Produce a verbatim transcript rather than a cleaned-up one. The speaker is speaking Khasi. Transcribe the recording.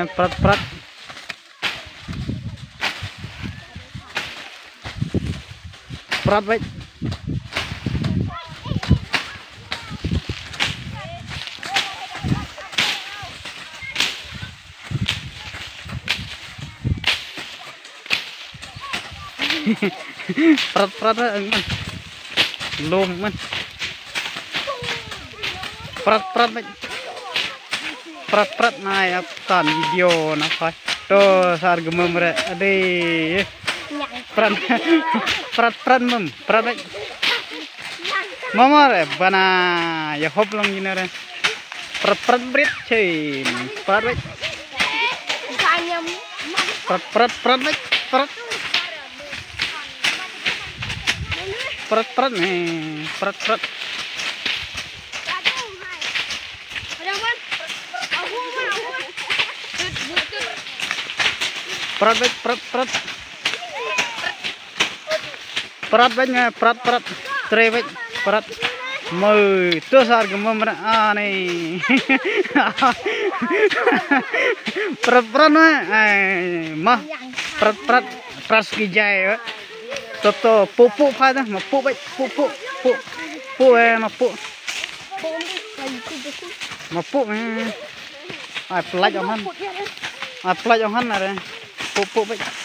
Prat prat. Prat beit. Prat prat, eh, man. Lum man. Prat prat, man. Prat prat, nai ap tan video na phai. To sar gemem re. Ade. Prat prat, prat mem. Prat, man. Mama re bana ya hop long ina re. Prat prat brit chin. Prat brit. Prat prat prat brit. Prat. Prat prat ni. Prat prat. Prat brit, prat prat. Prat beit nga, prat prat. Tre beit, prat. Mei, to sar gemem re ani. Prat prat ma. Ai, ma. Prat prat. Prat ski jai. To to, pu pu pha da, ma pu beit, pu pu. Pu. Pu, eh, ma pu. Ma pu, eh. Ai, pelaj ong han. Ai, pelaj ong han are. Pu pu beit.